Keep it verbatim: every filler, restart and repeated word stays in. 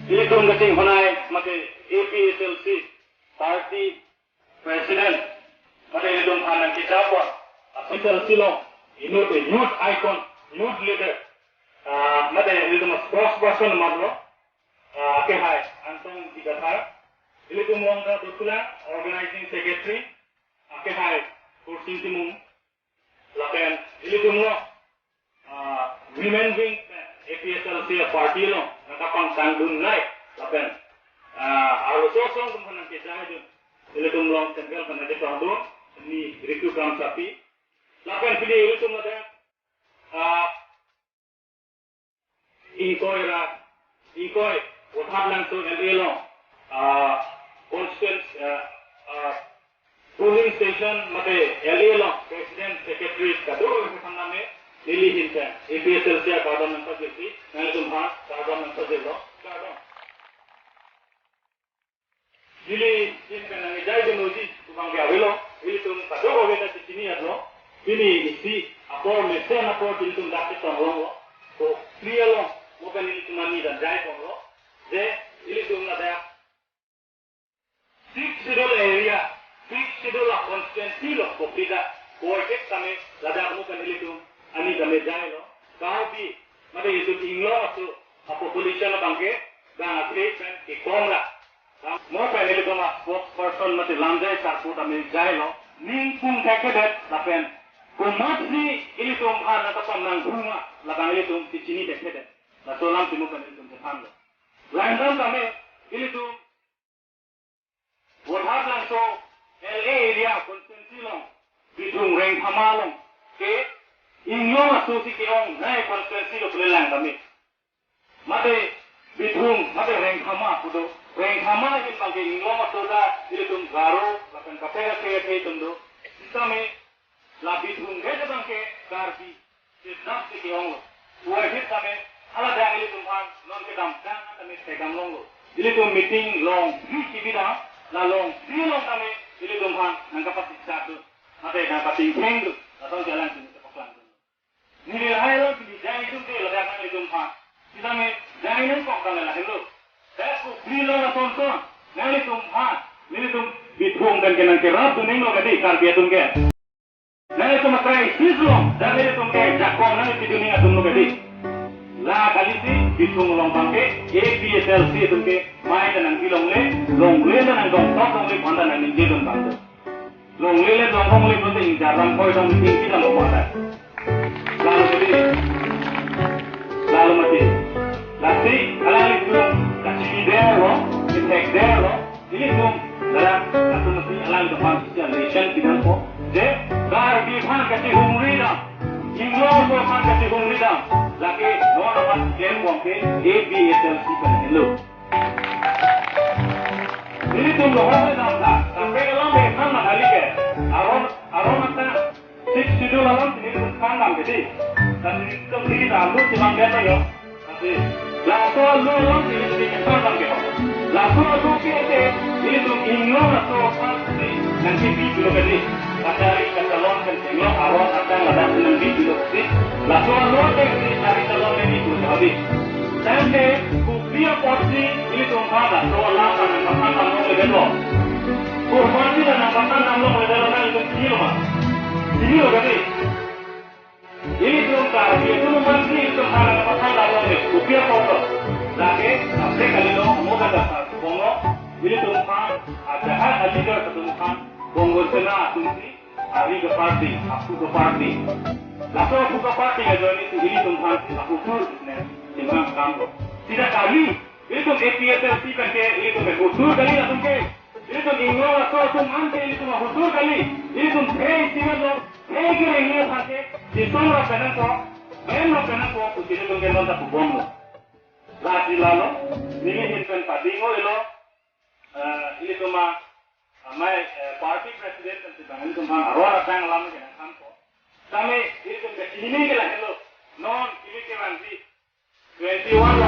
Ilitum kachinghon ai mate A P H L C party president mate ilitum aphan nangkejapon. A P H L C along inut youth icon, youth leader, ah, mate ilitum spokesperson amatlo, ah, akehai Angtong Ingti Kathar. Ilitum along ta dothulang organizing secretary akehai Kursing Timung. Lapen ilitum along, ah, women wing A P H L C party along nangkapangsangdun nai. Lapen, ah, arloso asong atum aphan nangkejaidun. Ilitum along central aphan nangkepangdun, ni Ritu Kramsapi. Lapen pini ilitum ada, ah, ingkoi ra, ingkoi, Vothatlangso L A along, ah, constituency, ah, ah, polling station mate L A along president, secretary kadokave aphan name neli ahin pen A P H L C akardom nangpajirsi, nanglitum aphan kardom nangpajirlo, kardom. Neli ahin pen nangkejaidun uji tumang ke avelo, ilitum kadokave ta chechini atlo, pini isi apor mesen apor ilitum dak chetong longlo, ko clear lo, mo pen ilitum ani dan jaiponlo, je ilitum ladak Sixth Schedule area, Sixth Schedule a constituency lo, kopida, ko-et tame ladak mo pen ilitum ani tame jailo, Karbi, mate ilitum inglong aso, a population abangke, gang athe pen kekom ra. Mo pen ilitum a spokesperson mate lamjai sarpo tame jailo, ningpung thekthedet lapen komatsi ilitum aphan nangkapam nangphuma, labang ilitum chechini thekthedet. Laso alam si mo pen ilitum chethanlo. Langdam tame ilitum Vothatlangso L A area constituency along, Bithung Rengphama along ke inglong aso si ke-ong nai constituency lo pule lang tame. Mate Bithung, mate Rengphama pu do. Rengphama ahin abangke inglong aso ta ilitum Garo, lapen kaprek kaprek atum do. Sitame la Bithung ke abangke Karbi, sejak si ke-ong lo. Uai hit tame, ala dang ilitum aphan, non kedamtang tame thekdam longlo. Ilitum meeting longphli kebidam, la longphli along tame, ilitum aphan, nangkapachechakdun, mate nangkatingthengdun, lason jalan sini sepaklangdun. Neli lahai lo, neli jaidunde ladak nanglitum aphan. Sitame, jai nangkok tame lahenlo. Dak kopilo lason son, nanglitum aphan, nelitum Bithung pen ke nangkerapdun ninglo kadi, Karbi atum ke. Nanglitum a-crisis along, dak nelitum ke jakong nangpidun ning atumlo kadi. La kalisi, Bithung along abangke, A P H L C atum ke, mai ta nangpi longle, longle ta nangdongtok longle, phanta nangningjedun abang do. Longle le dongdong le pulote ingjar lam koi dong ting pi lam bom ada. Lalo mati. Lalo mati. Lasi, alanglitum kachini derlo, kethek derlo, ilitum, dara, katu mati alangtum aphan sisi a-lesson pidampo. Je, Karbi aphan kachihumridam, inglong aso aphan kachihumridam, lake non aphan klembomke A P H L C pen henlo. Nelitum lohoi damtha, kaprek alam ke than na kali ke. Aron, aron atang, Sixth Schedule alam si nelitum than dam ke dei. Lasi nelitum neli ta alu chemang ke yo. Lasi, laso alu alam si nelitum than dam ke ho. Laso alu ke ate, nelitum inglong aso aphan si nangkepi pulo ke dei. Kachari kachalon kan inglong aron atang ladak si nangpi pulo ke dei. Laso alu ke si chari chalon nangpi pulo ke dei. Tangte, kopi apotsi ilitum aphan laso alam nangpathan damlongledetlo? Komatsi nangpathan damlongledetlo, nanglitum chinilo ma? Chinilo kali. Ilitum Karbi atum aphansi ilitum aphan nangpathan damlongle, kopi apotlo? Lake, kaprek kalilo, mo kata sa, bongo, ilitum aphan, ajahak a-leader atum aphan, Bongo Sena atumsi, ari ke party, aphu ke party. Laso aphu ke party ke join isi ilitum aphan si ahusur ne chemang kamlo. Sita kali, ilitum A P H L C pen ke, ilitum ke husur kali latum ke. Ilitum inglong aso atum an ke ilitum ahusur kali. Ilitum phei siman lo, phei kereng aphan ke, sitong ra penang ko, mem ra penang ko, pusi ilitum ke non ta pubom lo. Lasi lalo, neli ahin pen pading o ilo, eh, ilitum a, amei, eh, party president pen si bang ilitum aphan aron atang alam ke nangthanpo. Tame ilitum ke chini ke lahenlo. Non ili ke vansi twenty-one lo.